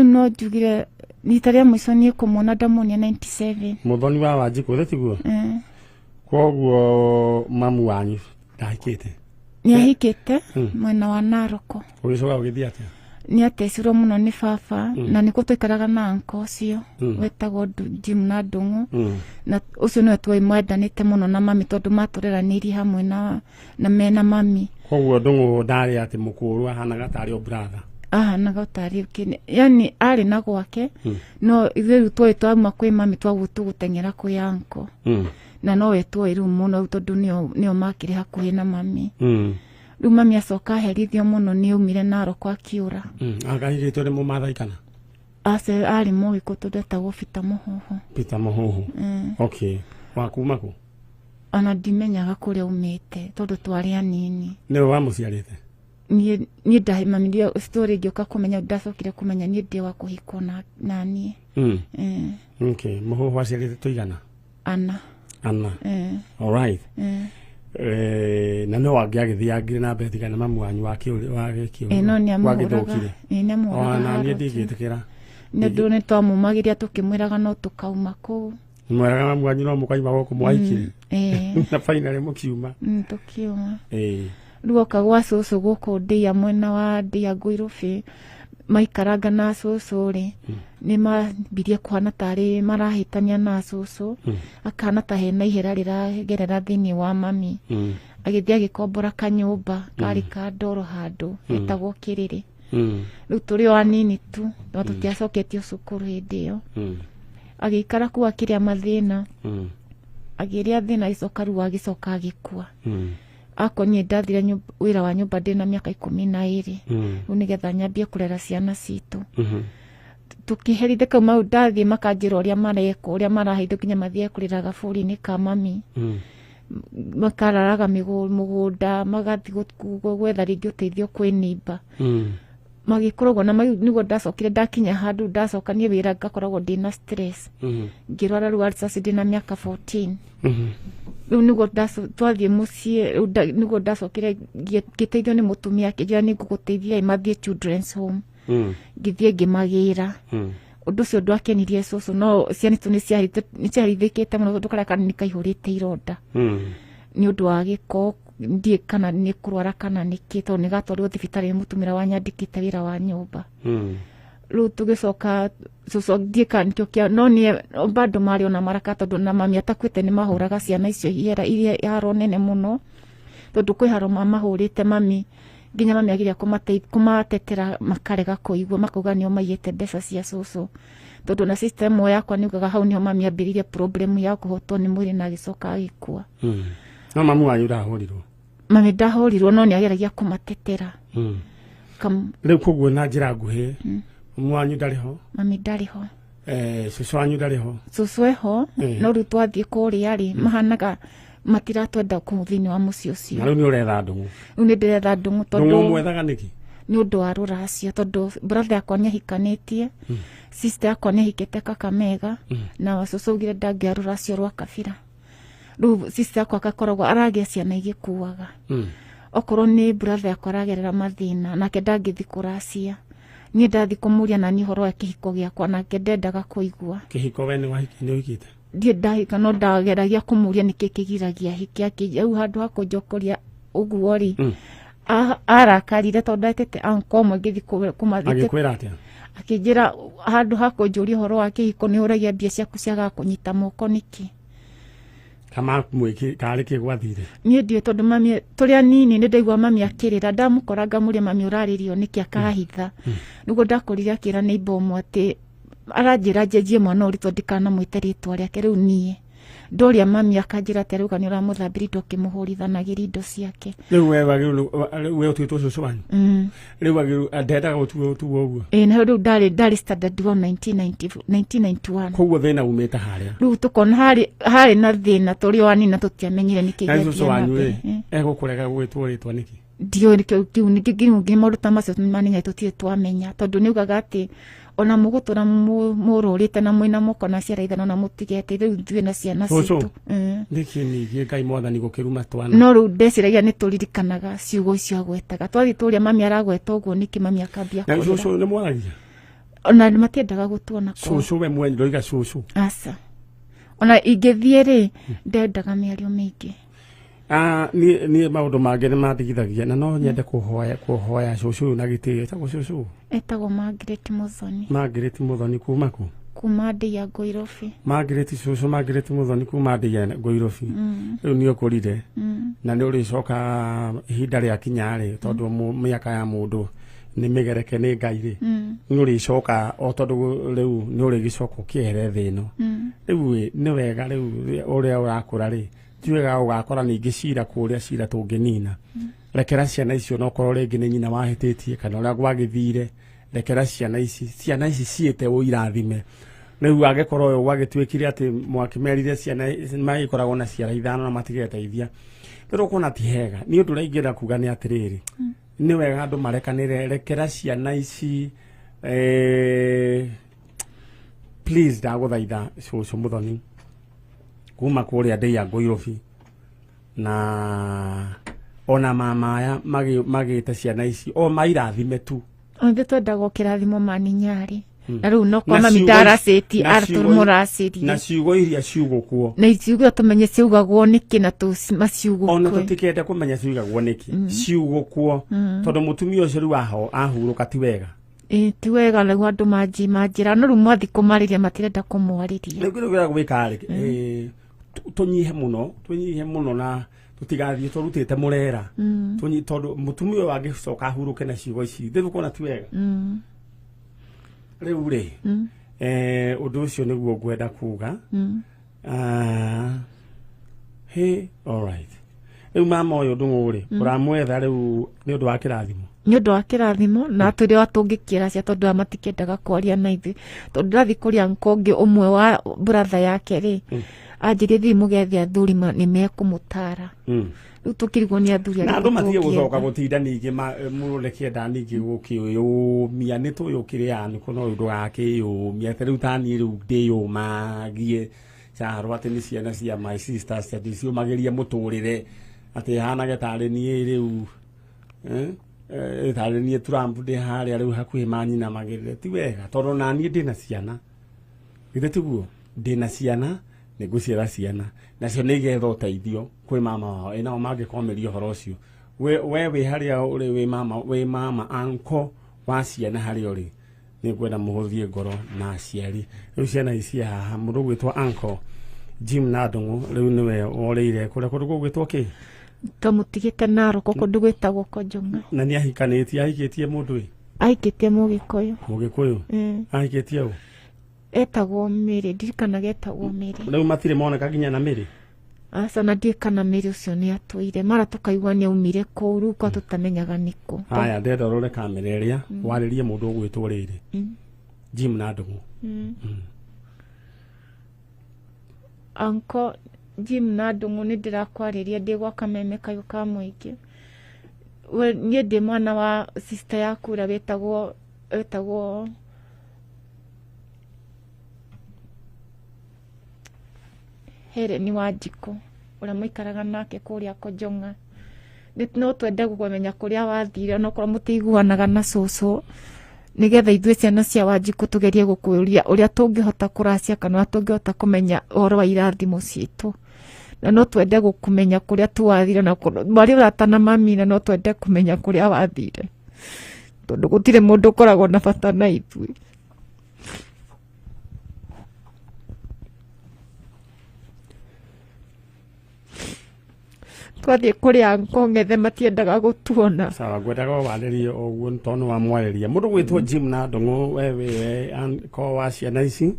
No njugire rita rĩa mũico niĩ kũmuona ndamuonia 97. Muthoni wa Wanjikũ thĩ tiguo? Koguo mamu wanyu ndahikĩte? Nĩ ahikĩte mwena wa Naroko. Ũgĩcoka ũgĩthiĩ atĩa? Nĩ atecirwo mũno nĩ baba, na nĩkuo twaikaraga na anko ũcio wetagwo Jim na Ndũng'ũ, na ũcio nĩwe twai mwendanĩte mũno na mami tondũ matũreranĩirie hamwe na mena mami. Koguo Ndũng'ũ ndarĩ atĩ mũkũrũ, ahanaga tarĩ o brother? Ahanaga tarĩ kĩne, yani arĩ na gwake, no ithuĩ rĩu twoĩ twauma kwĩ mami twaguo tũgũteng'era kwĩ anko, na nowe twoĩ rĩu mũno tondũ nĩo makĩrĩ hakuhĩ na mami. Rĩu mami acoka aherithio mũno nĩ aumire Naroko akiũra. Agahikĩtio nĩ mũmathai kana? Ace arĩ mũgĩkũ tondũ etagwo Peter Mũhuhu. Peter Mũhuhu. Okay, wakuma kũ? Ona ndimenyaga kũrĩa aumĩte tondũ twarĩ anini. Nĩwe wamũciarĩte? Niĩ ndamamirie story ngĩũka kũmenya, ndacokire kũmenya niĩ ndĩ wa kũhikwo na niĩ. Okay, Mũhuhu aciarĩte tũigana? Ana. Ana. Alright. Na no angĩagĩthiangire na mbere tiga nĩ mamu wanyu Ĩ, no nĩ amũhũraga. wagĩthũkire. Ĩ, nĩ amũhũraga. Ona niĩ haro. ndingĩtĩkĩra. Nĩ ũndũ nĩ twamumagĩria tũkĩmwĩraga no tũkauma kũu. Mweraga mamu wanyu no mũkaima gũkũ mwahikire? Ĩ. Na finally mũkiuma. Tũkiuma. Rĩu oka gwa cũcũ gũkũ ndĩa, mwena wa ndĩa Ngũirũbĩ, maikaranga na cũcũ rĩ, nĩ mambirie kũhana tarĩ marahĩtania na cũcũ, akahana ta hena ihera rĩragerera thĩinĩ wa mami. Agĩthiĩ agĩkombora kanyũmba karĩ ka ndoro handũ getagwo Kĩrĩrĩ. Rĩu tũrĩ o anini tu no tũtiacoketio cukuru hĩndĩ ĩyo. Agĩikara kũu akĩrĩa mathĩna. Agĩrĩa thĩna, agĩcoka rĩu agĩcoka agĩkua. Akorwo niĩ ndathire wĩra wa nyũmba ndĩna mĩaka 12. Rĩu nĩgetha nyambie kũrera ciana citũ. Tũkĩherithia kau mau ndathiĩ makanjĩra ũrĩa mareka, ũrĩa maraheithio nginya mathiĩ kũrĩra gaburi-inĩ ka mami. Makararaga mũgũnda, magathiĩ gwetha rĩngĩ ũteithio kwĩ neighbor. Magĩkoragwo na nĩguo ndacokire ndakinya handũ ndacoka niĩ wĩra ngakoragwo ndĩna stress. Ngĩrwara rĩu ulcers ndĩna mĩaka 14. Rĩu nĩguo twathiĩ mũciĩ rĩu nĩguo ndacokire ngĩteithio nĩ mũtumia, akĩnjĩra nĩ ngũgũteithia ĩ mathiĩ children's home. Ngĩthiĩ ngĩmagĩra. Ũndũ ũcio ndwakenirie cũcũ, no ciana itũ nĩ ciaherithĩkĩte mũno tondũ karĩa kanini kaihũrĩte ironda nĩ ũndũ wa gĩko, ndiĩ kana nĩ kũrwara kana nĩkĩ, tondũ nĩ gatwarirwo thibitarĩ nĩ mũtumia wanyandĩkĩte wĩra wa nyũmba. Rĩu tũgĩcoka cũcũ ndiĩ kana nĩkĩo kĩa no nĩ bado marĩ ona maraka tondũ na mami atakuĩte nĩ mahũraga ciana icio ihera iria haro nene mũno, tondũ kwĩ haro mamahũrĩte mami nginya mami ageria kũmatetera makarega kũigua, makauga nĩo maiyĩte mbeca cia cũcũ, tondũ na system ĩyo yakwa nĩugaga hau nĩho mami ambĩrĩirie problem ya kũhotwo nĩ mwĩrĩ na agĩcoka agĩkua. No mamu wanyu ndahũrirwo? Mami ndahũrirwo, no nĩ ageragia kũmatetera. Rĩu koguo na njĩra nguhĩ, mamu wanyu ndarĩ ho? Mami ndarĩ ho. Cũcũ wanyu ndarĩ ho? Cũcũ eho. No rĩu twathiĩ kũrĩa rĩ, mahanaga matiratwenda kũu thĩinĩ wa mũciĩ ũcio. Na rĩu nĩ ũretha Ndũng'ũ? Rĩu nĩ ndĩretha Ndũng'ũ. Ndũng'ũ. Tondũ Mwethaga nĩkĩ? Nĩ ũndũ wa rũracio, tondũ brother yakwa nĩ ahikanĩtie, sister yakwa nĩ ahikĩte Kakamega, na cũcũ augire ndangĩa rũracio rwa kabira. Rĩu sister yakwa agakoragwo aragĩa ciana igĩkuaga. Okorwo nĩ brother yakwa aragerera mathĩna, nake ndangĩthi kũracia. Niĩ ndathiĩ kũmũria na niĩ ũhoro wa kĩhiko gĩakwa, nake ndendaga kũigua. Kĩhiko we nĩ ũhikĩte? Ndiĩ ndahika, no ndageragia kũmũria nĩkĩ kĩgiragia hike. Rĩu handũ ha kũnjokeria ũguo rĩ, arakarire tondũ ndetĩte uncle ũmwe ngĩthiĩ kũmathikĩ. Agĩkwĩra atĩa? Akĩnjĩra handũ ha kũnjũria ũhoro wa kĩhiko nĩ ũragia mbia ciaku ciagaga kũnyita moko nĩkĩ. Kama mwĩki karĩ kĩ gwathire? Niĩ ndiũĩ, tondũ mami tũrĩ anini nĩ ndaigua mami akĩrĩra. Ndamũkora ngamũria, "Mami, ũrarĩrio nĩkĩ?" Akahitha. Nĩguo ndakorire akĩra neighbor ũmwe atĩ aranjĩra njenjie mwana ũrĩtwa ndikanamwĩte rĩtwa rĩake. Rĩu niĩ Ndoria mami akanjĩra atĩ arauga nĩ ũramũthambĩria indo ũkĩmũhũrithanagĩria indo ciake. Rĩu we wagĩrĩirwo rĩu we ũtuĩtwo cũcũ wanyu. Rĩu wagĩrĩirwo ndendaga gũtuo tuo ũguo. Ĩĩ, na rĩu ndarĩ standard 1 1990 1991. Koguo thĩna umĩte harĩa. Rĩu tũkona harĩ na thĩna tũrĩ o anini na tũtiamenyire nĩkĩ Na gĩathiĩ cũcũ na wanyu mbere. rĩ, egũkũrega gwĩtwo rĩtwa nĩkĩ? Ndiũĩ nĩkĩo kĩu nĩkĩo kĩu nginya maũndũ ta macio manene tũtirĩ twamenya, tondũ nĩ ugaga atĩ ona mũgũtũra mũrũrĩte na mwĩna moko na ciara ithano na mũtigete rĩu ithuĩ na ciana Cũcũ. citũ. Nĩkĩ ningĩ Ngai mwathani gũkĩruma twana? No rĩu ndeciragia nĩ tũririkanaga ciugo icio agwetaga, twathiĩ tũrĩa mami aragweta ũguo nĩkĩ mami akambia Na kũrĩra. cũcũ nĩ mwaragia? Ona matiendaga gũtuona kwao. Cũcũ we mwenye ndoiga cũcũ. Aca, ona ingĩthiĩ rĩ, ndendaga mĩario mĩingĩ. Niĩ maũndũ mangĩ nĩ mandigithagia na no nyende kũhoya cũcũ ũyũ na gĩtĩo. Etagwo cũcũ? Etagwo Margaret Muthoni. Margaret Muthoni kuma kũ? Kuma Ndĩa Ngũirũbi. Margaret cũcũ Margaret Muthoni kuma Ndĩa Ngũirũbi. Rĩu nĩ ũkũrire na nĩ ũrĩcoka ihinda rĩa kinya rĩ, tondũ mĩaka ya mũndũ nĩ mĩgereke nĩ Ngai rĩ, nĩ ũrĩcoka o tondũ rĩu nĩ ũrĩgĩcoka ũkĩehere thĩ ĩno. Rĩu ĩ, nĩ wega rĩu ũrĩa ũrakũra rĩ, ti wega ũgakora ningĩ cira kũrĩa cira tũngĩnina. Rekera ciana icio, nokorwo rĩngĩ nĩ nyina wahĩtĩtie kana ũrĩa gwagĩthire, rekera ciana ici, ciana ici ciĩte ũirathime. Rĩu angĩkorwo ũyũ gwagĩtuĩkire atĩ mwakĩmerire ciana magĩkoragwo na ciara ithano na matigeteithia, rĩu ũkona ti hega. Niĩ ũndũ ũrĩa ingĩenda kuga nĩ atĩrĩrĩ, nĩ wega andũ marekanĩre, rekera ciana ici, please ndagũthaitha cũcũ Muthoni kuma kũrĩa Ndĩa Ngũirũbi, na ona mama aya magĩte ciana ici o mairathime tu. Ithuĩ twendaga kĩrathimo maninyarĩ, na rĩu no kwa Na mami ndaracĩtie na artũmũracĩrie ciugo iria ciugũkwo, na ciugo tũmenye ciugagwo nĩkĩ na ona maciugũkwe. Tũtikende kũmenya ciugagwo nĩkĩ ciugũkwo, tondũ mũtumia ũcio rĩu ahurũka ti wega. Ĩĩ, ti wega. Rĩu andũ manji manjĩra, no rĩu mwathiĩ kũmarĩria matirenda kũmwarĩria. Rĩu kĩndũ kĩrĩa gwĩka rĩ, tũnyihe mũno, tũnyihe mũno na tũtigathiĩ tũrutĩte mũrera. Tondũ mũtumia ũyũ angĩcoka ahurũke na ciugo ici, rĩu ũkona ti wega. Rĩu rĩ, ũndũ ũcio nĩguo ngwenda kuga. Hey, alright. Rĩu mama ũyũ ndũng'ũ rĩ, ũramwetha rĩu nĩ ũndũ wa kĩrathimo? Nĩ ũndũ wa kĩrathimo, na tũrĩ o tũngĩkĩra cia, tondũ aya matikĩendaga kwaria na ithuĩ, tondũ ndĩrathiĩ kũrĩa nkongĩ ũmwe wa brother yake rĩ, anjĩrie thiĩ mũgethe athuri nĩ mekũmũtara. Rĩu tũkĩrigwo nĩ athuri Na arĩkũ andũ matige gũcoka tũngĩetha. Gũtinda ningĩ mũndũ ndekĩenda ningĩ gũkĩyũmia, nĩ tũĩ ũkĩrĩ anĩkũ, no ndũgakĩyũmia atĩ rĩu ta niĩ rĩu ndĩyũmagie caro atĩ nĩ ciana cia my sisters, atĩ ciũmagĩrie mũtũrĩre atĩ hanage tarĩ niĩ rĩu, tarĩ niĩ Trump ndĩ harĩa rĩu hakuhĩ manyina magĩrĩre, ti wega, tondũ na niĩ ndĩna ciana, githĩ tiguo? Ndĩna ciana, nĩ ngũciara ciana nacio nĩ igetha ũteithio kwĩ mama wao, ĩ nao mangĩkomeria ũhoro ũcio. We wĩ harĩa ũrĩ, wĩ mama anko wa ciana harĩa ũrĩ, nĩ ngwenda mũhũthie ngoro na aciari. Rĩu ciana ici haha, mũndũ ũgwĩtwo anko Jim na Ndũng'ũ rĩu nĩwe worĩire kũrĩa kũndũ gũgwĩtwo kĩ? Twamũtigĩte Naroko kũndũ gwĩtagwo Konjong'a. Na nĩ ahikanĩtie, ahikĩtie mũndũ ĩ? Ahikĩtie Mũgĩkũyũ. Mũgĩkũyũ. Ahikĩtie ũ? Etagwo Mĩrĩ, ndirikanaga etagwo Mĩrĩ. Rĩu matirĩ moneka nginya na Mĩrĩ? Aca, na ndiũĩ kana Mĩrĩ ũcio nĩ atũire, mara tũkaigua nĩ aumire kũu, rĩu kwa tũtamenyaga nĩkũ. Haya, ndĩrenda ũrore kamera ĩrĩa warĩrie mũndũ ũgwĩtwo rĩrĩ Jim na Ndũng'ũ. Anko Jim na Ndũng'ũ, nĩ ndĩrakwarĩria ndĩ gwa kameme kayũ ka mũingĩ. We niĩ ndĩ mwana wa sister yaku ũrĩa wĩtagwo Helen Wanjikũ, ũrĩa mũikaraga nake kũrĩa Konjong'a. No twende kũmenya kũrĩa wathire, onokorwo mũtiiguanaga na cũcũ, nĩgetha ithuĩ ciana cia Wanjikũ tũgerie gũkũria ũrĩa tũngĩhota kũracia kana ũrĩa tũngĩhota kũmenya ũhoro wa irathimo citũ, na no twende gũkũmenya kũrĩa tu wathire na marĩ ũrata na mami, na no twende kũmenya kũrĩa wathire, tondũ gũtirĩ mũndũ ũkoragwo na bata na ithuĩ. Twathiĩ kũrĩa Nkong'ethe matiendaga gũtuona. Sawa, ngwendaga warĩrie ũguo tondũ nĩ wamwarĩria mũndũ gwĩtwo Jim na Ndũng'ũ, we wĩwe ko wa ciana ici,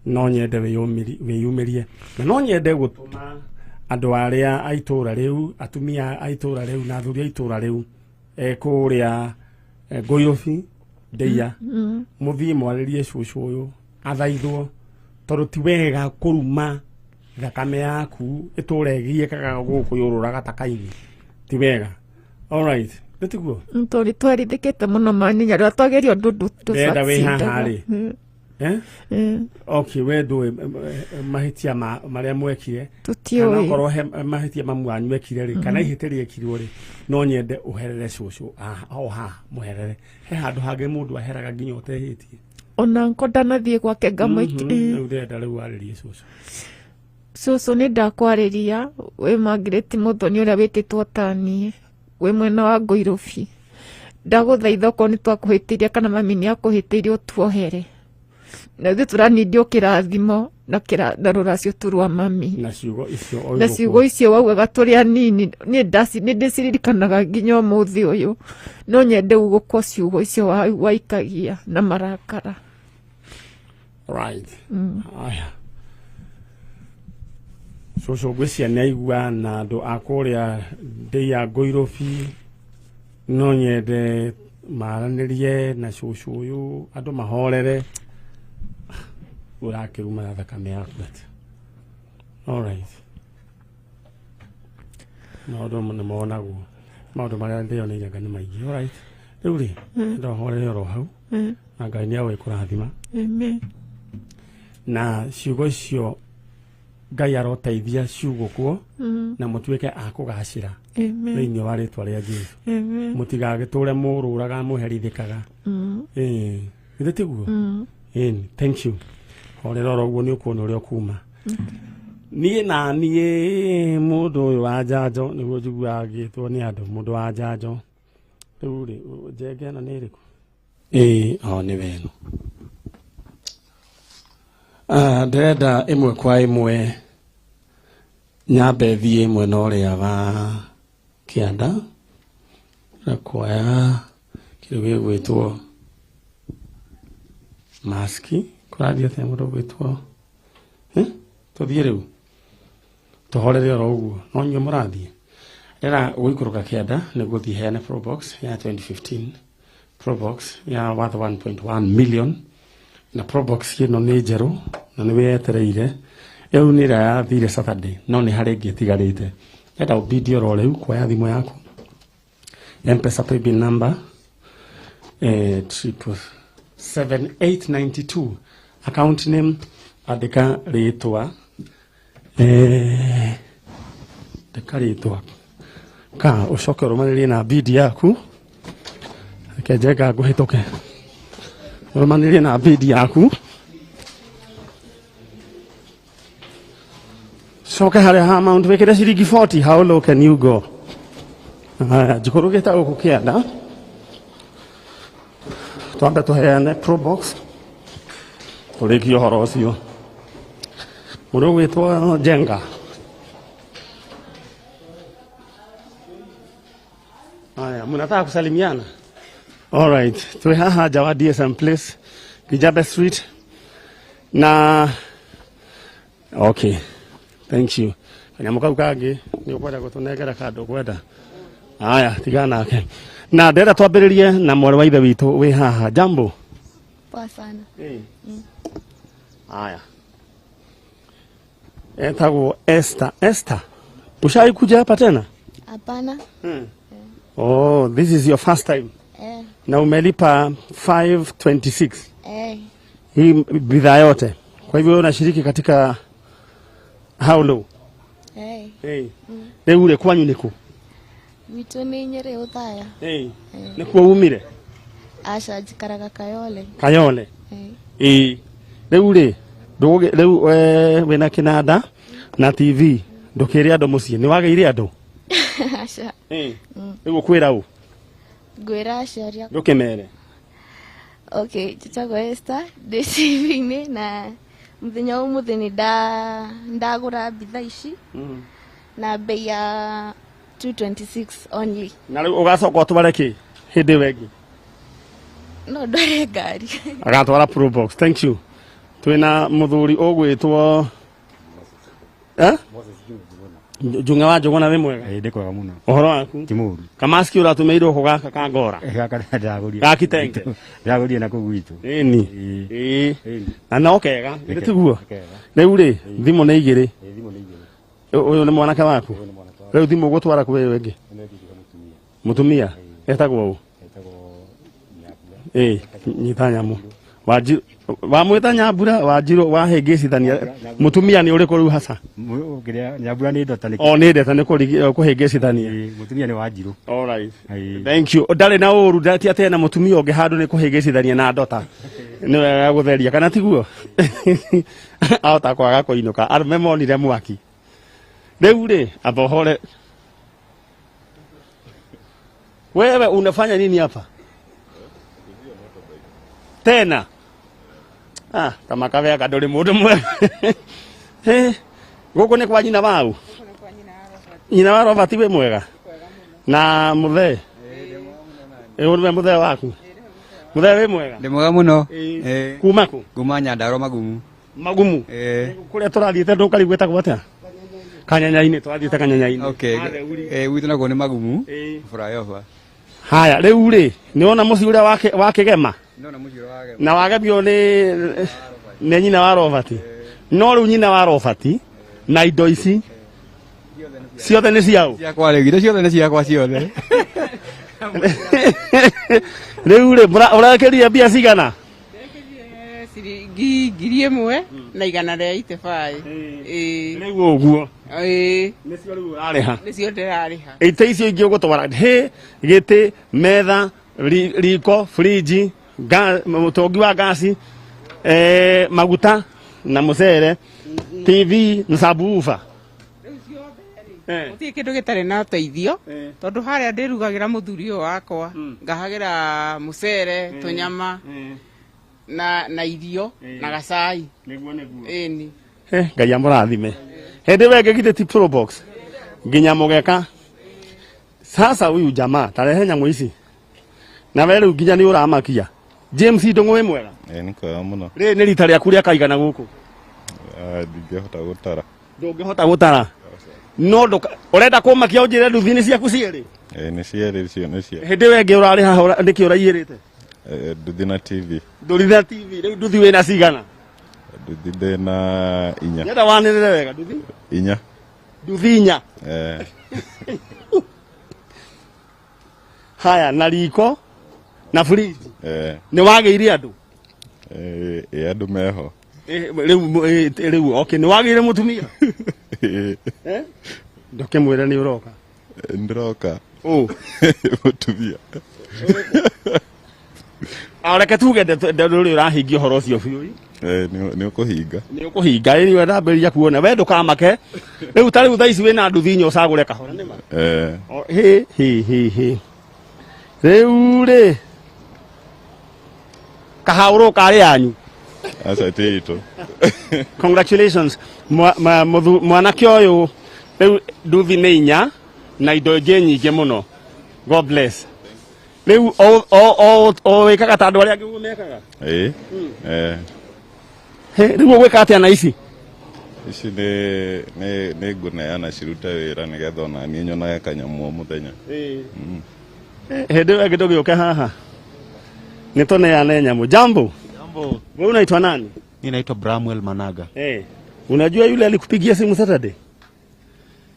No nyende wĩyumĩrie na no nyende gũtũma andũ arĩa a itũra rĩu, atumia a itũra rĩu na athuri a itũra rĩu kũrĩa Ngũyũbi Ndeia, mũthiĩ mwarĩrie cũcũ ũyũ athaithwo, tondũ ti wega kũruma thakame yaku ĩtũre ĩgiĩkaga gũkũ yũrũraga taka-inĩ, ti wega. Alright, nĩ tiguo? Tondũ twarithĩkĩte mũno maninya rĩrĩa twageria ũndũ Ndĩrenda wĩ haha rĩ. Mm. Eh? Mm. Okay, we ndũĩ mahĩtia marĩa mwekire, kana Tũtiũĩ. okorwo he mahĩtia mamu wanyu ekire rĩ, kana ihĩtia rĩekirwo rĩ, no nyende ũherere cũcũ o haha, mũherere. He handũ hangĩ mũndũ aheraga nginya ũtehĩtie. Ona nko ndanathiĩ gwake ngamũiki. Rĩu ndĩrenda rĩu warĩrie cũcũ. Cũcũ, nĩ ndakwarĩria wĩ Margaret Mũthoni ũrĩa wĩtĩtwo taniĩ wĩ mwena wa Ngũirũbi. Ndagũthaitha okorwo nĩ twakũhĩtĩirie kana mami nĩ akũhĩtĩirie, ũtuohere, na ithuĩ tũranindio kĩrathimo na na rũracio tu rwa mami. Na ciugo icio Na ciugo icio waugaga tũrĩ anini, niĩ nĩ ndĩciririkanaga nginya ũmũthĩ ũyũ. No nyende gũkwo ciugo icio waikagia na marakara. Right. Aya, cũcũ, ngwĩcia nĩ aigua na andũ a kũrĩa Ndeia Ngũirũbi, no nyende maranĩrie na cũcũ ũyũ, andũ mahorere, ũrakĩruma na thakame yaku atĩa? Alright, maũndũ nĩ monagwo, maũndũ marĩa ndĩyoneire nĩ maingĩ. Alright, rĩu rĩ, ndohorere oro hau na Ngai nĩ agũĩ kũrathima. Amen. Na ciugo icio Ngai aroteithia ciugũkwo na mũtuĩke a kũgacĩra Amen. thĩinĩ wa rĩtwa rĩa Jesu. Amen. Mũtigagĩtũre mũrũraga mũherithĩkaga. Ĩĩ, githĩ tiguo? Ĩni, thank you. Horera oro ũguo, nĩ ũkuona ũrĩa ũkuma. Niĩ na niĩ mũndũ ũyũ wa njanjo nĩguo njiguaga ngĩtwo nĩ andũ mũndũ wa njanjo. Rĩu rĩ, njenge ĩno nĩ ĩrĩkũ? Ĩĩ, o nĩ weno. Ah, ndĩrenda ĩmwe kwa ĩmwe nyambe thiĩ mwena ũrĩa wa kĩanda na kuoya kĩndũ gĩgwĩtwo maski. Kũrathiĩ atĩa mũndũ ũgwĩtwo? Eh? Tũthiĩ rĩu tũhorere oro ũguo, no inyuĩ mũrathiĩ rĩra gũikũrũka kĩanda nĩguo thiĩ heane Probox ya 2015, Probox ya worth 1.1 million. Na Probox ĩno nĩ njerũ na nĩ wĩyetereire. Ĩu nĩ ĩrĩa yathire Saturday, no nĩ harĩ ĩngĩ ĩtigarĩte. Enda ũbidi oro rĩu kuoya thimũ yaku, Mpesa paybill number 777892, account name andĩka rĩtwa, andĩka rĩtwa ka, ũcoke ũrũmanĩrie na bidi yaku. Reke njenga ngũhĩtũke, ũrũmanĩrie na bidi yaku, coke harĩa ha amount wĩkĩre ciringi 40. How low can you go? Haya, njikũrũkĩte gũkũ kĩanda twambe tũheane Probox, tũrĩkie ũhoro ũcio. Mũndũ ũgwĩtwo Njenga. Haya, mnataka kusalimiana? Alright, twĩ haha nja wa DSM Place, Kijabe Street. Na okay, thank you. Kanyamũ kau kangĩ nĩ ũkwenda gũtũnengera kandũ ũkwenda? Haya, tigana nake. Na ndĩrenda twambĩrĩrie na mwarĩ wa ithe witũ wĩ haha. Jambo. Poa sana. Haya. Etagwo Esther. Esther, ushawahi kuja hapa tena? Hapana. Oh, this is your first time. Eh, Na umelipa 526 eh, hii bidhaa yote. Kwa hivyo wewe unashiriki katika how low? eh. Hey. Rĩu rĩ, kwanyu nĩkũ? Gwitũ nĩ Nyĩrĩ Ũthaya. Hey. Nĩkuo umire? Aca, njikaraga Kayole. Kayole. Eh. Ĩĩ. Rĩu rĩ, rĩu wĩna kĩnanda na TV, ndũkĩre andũ mũciĩ nĩ wagĩire andũ? Aca. Rĩu ũkwĩra ũ? Ngwĩra aciari akwa. Ndũkĩmere. Okay, njĩtagwo Esther, ndĩ TV-inĩ na mũthenya wa ũmũthĩ nĩ ndagũra bithaa ici na bei ya 226 only. Na rĩu ũgacoka ũtware kĩ hĩndĩ ĩyo ĩngĩ? No ndware ngari. Agatwara Probox. Thank you. Twina muthuri ugwitwo Njung'a wa Njuguna wĩ mwega? Ĩĩ, ndĩ kwega mũno. Ũhoro waku? Ti mũru. Kamaski ũratũmĩirwo kũ gaka ka ngora? Gaka ndagũrire. Ga kitenge? Ndagũrire na kũu gwitũ. Ĩni. Ĩĩ. Ĩĩ. Na no kega, githĩ tiguo? Kega. Rĩu rĩ, thimũ nĩ igĩrĩ. Ĩĩ, thimũ nĩ igĩrĩ. Ũyũ nĩ mwanake waku? Ũyũ nĩ mwanake wakwa. Rĩu thimũ ũgũtwara kwĩ ũyũ ĩngĩ? Ĩno ĩngĩ nĩ mũtumia. Mũtumia? Etagwo ũ? Etagwo Nyambura. Ĩĩ, nyita nyamũ. Wanjiru, wamwĩta Nyambura, Wanjiru wahĩngĩcithania. Mũtumia nĩ ũrĩkũ rĩu hasa? Kĩrĩa Nyambura nĩ ndota nĩ. O nĩ ndeta nĩ kũhĩngĩcithania. Mũtumia nĩ Wanjiru. All right. Thank you. Ndarĩ na ũru, ti atĩ ena mũtumia ũngĩ handũ nĩ kũhĩngĩcithania na ndota. Nĩ wega gũtheria kana tiguo? Ahota kwaga kũinũka. Arũme monire mwaki. Rĩu rĩ, amba ũhore. Wewe unafanya nini hapa? Tena? Ah, kama kawega ndũrĩ mũndũ mwega. Gũkũ nĩ kwa nyina wau? Nyina wa Robert wĩ mwega? Na mũthee? Ĩ nĩwe mũthee waku? Mũthee wĩ mwega? Ndĩ mwega mũno. Kuma kũ? Kuma Nyandarua Magumu. Magumu? Kũrĩa tũrathiĩte ndũkarigwo gwĩtagwo atĩa? Kanyanya-inĩ, tũrathiĩte Kanyanya-inĩ. Okay. Gwitũ nakuo nĩ Magumu. Flyover. Haya, rĩu rĩ, nĩ wona mũciĩ ũrĩa wa kĩgema? Ndona mũciĩ ũrĩa wa kĩgema. Na wagemio nĩ nyina wa Robert. No rĩu nyina wa Robert na indo ici ciothe nĩ ciao? Ciakwa rĩu, indo ciothe nĩ ciakwa ciothe. Rĩu rĩ, ũrekĩrire mbia cigana? Ciringi 1,185. Ĩĩ. Rĩu ũguo. Ĩĩ. Nĩcio rĩu ũrarĩha? Nĩcio ndĩrarĩha. Itĩ icio ingĩ ũgũtwara hĩ, gĩtĩ, metha, riko, friji, mũtũngi wa ngasi, maguta na mũcere, TV na subwoofer. Gũtirĩ kĩndũ gĩtarĩ na ũteithio, tondũ harĩa ndĩrugagĩra mũthuri ũyũ wakwa, ngahagĩra mũcere, tũnyama, na irio, na gacai. Nĩguo, nĩguo. Ĩni. Ngai amũrathime. Hĩndĩ ĩyo ĩngĩ githĩ ti Probox nginya mũgeka. Sasa huyu jamaa tarehe nyamũ ici. Na we rĩu nginya nĩ ũramakia. James Ndung'u wĩ mwega? Ĩĩ, nĩ kwega mũno. Rĩrĩ nĩ rita rĩaku rĩa kaigana gũkũ? Ndingĩhota gũtara. Ndũngĩhota gũtara? No ũrenda kũmakia ũnjĩre nduthi nĩ ciaku cierĩ? Ĩĩ, nĩ cierĩ, icio nĩ cia. Hĩndĩ ĩyo ĩngĩ ũrarĩ haha nĩkĩ ũraiyĩrĩte? Nduthi na TV. Nduthi na TV, rĩu nduthi wĩna cigana? Nduthi ndĩna inya. Nyenda wanĩrĩre wega, nduthi? Inya. Nduthi inya. Haya, na riko na fridge. Nĩ wagĩire andũ? Ĩĩ, andũ meho. Rĩu, okay, nĩ wagĩire mũtumia? Ndũkĩmwĩre nĩ ũroka. Ndĩroka. Ũ? Mũtumia. Reke tuge ndũrĩ ũrahingia ũhoro ũcio biũ. Nĩ ũkũhinga. Nĩ ũkũhinga, ĩĩ, we ndambĩrĩria kuona. We ndũkamake. Rĩu ta rĩu thaa ici wĩna nduthi inya ũcagũre kahora, nĩ ma? Hĩ, hĩ, hĩ, hĩ. Rĩu rĩ, kahaũrũ karĩ yanyu? Aca, ti itũ. Congratulations. Mwanake ũyũ, rĩu nduthi nĩ inya na indo ingĩ nyingĩ mũno. God bless. Rĩu o wĩkaga ta andũ arĩa angĩ ũguo mekaga? Ĩĩ. Hĩ, rĩu ũgwĩka atĩa na ici? Ici nĩ ngũneana cirute wĩra nĩgetha ona niĩ nyonage kanyamũ o mũthenya. Hĩndĩ ĩyo ĩngĩ ndũgĩũke haha. Nĩ tũneane nyamũ. Jambo. Jambo. Wewe unaitwa nani? Mimi naitwa Bramwell Managa. Unajua yule alikupigia simu Saturday?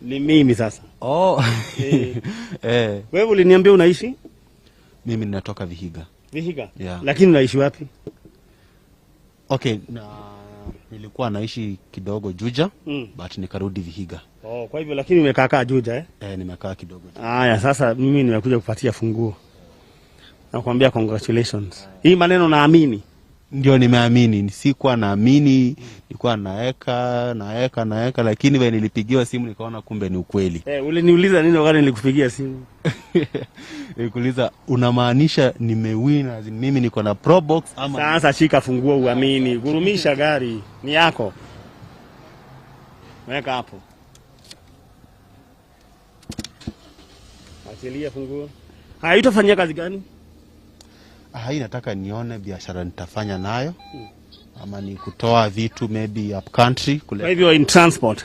Ni mimi sasa. Oh. Wewe uliniambia unaishi? Mimi ninatoka Vihiga. Vihiga? Yeah. Lakini unaishi wapi? Okay, na nilikuwa naishi kidogo Juja, but nikarudi Vihiga. Oh, kwa hivyo lakini umekaa kaa Juja? Nimekaa kidogo. Aya, sasa mimi nimekuja kupatia funguo. Nakwambia congratulations. Hii maneno naamini. Ndio nimeamini, sikuwa naamini, nilikuwa naeka, naeka, naeka, lakini vile nilipigiwa simu nikaona kumbe ni ukweli. Uliniuliza nini wakati nilikupigia simu? Nilikuuliza unamaanisha nimewin, as in mimi niko na Probox ama? Sasa shika funguo uamini, gurumisha gari ni yako. Weka hapo. Achilia funguo. Haya, utafanyia kazi gani? Hii nataka nione biashara nitafanya nayo. Ama ni kutoa vitu maybe up country Kwa kuleta. hivyo in transport.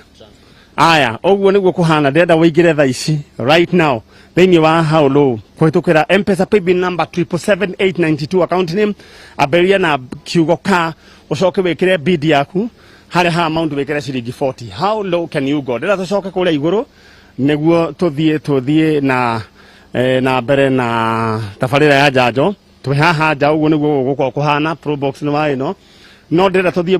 Aya, ũguo nĩguo kũhana. Ndĩrenda wĩingĩre thaa ici right now thĩinĩ wa How Low kũhĩtũkĩra M-Pesa paybill number 777892, account name ambĩrĩria na kiugo ka, ũcoke wĩkĩre bid yaku harĩa ha amount wĩkĩre ciringi 40. How low can you go? Ndĩrenda tũcoke kũrĩa igũrũ nĩguo tũthiĩ na mbere na tabarĩra ya njanjo. Twĩ haha nja, ũguo nĩguo gũgũkorwo kũhana. Probox nĩ wa ĩno, no ndĩrenda tũthiĩ.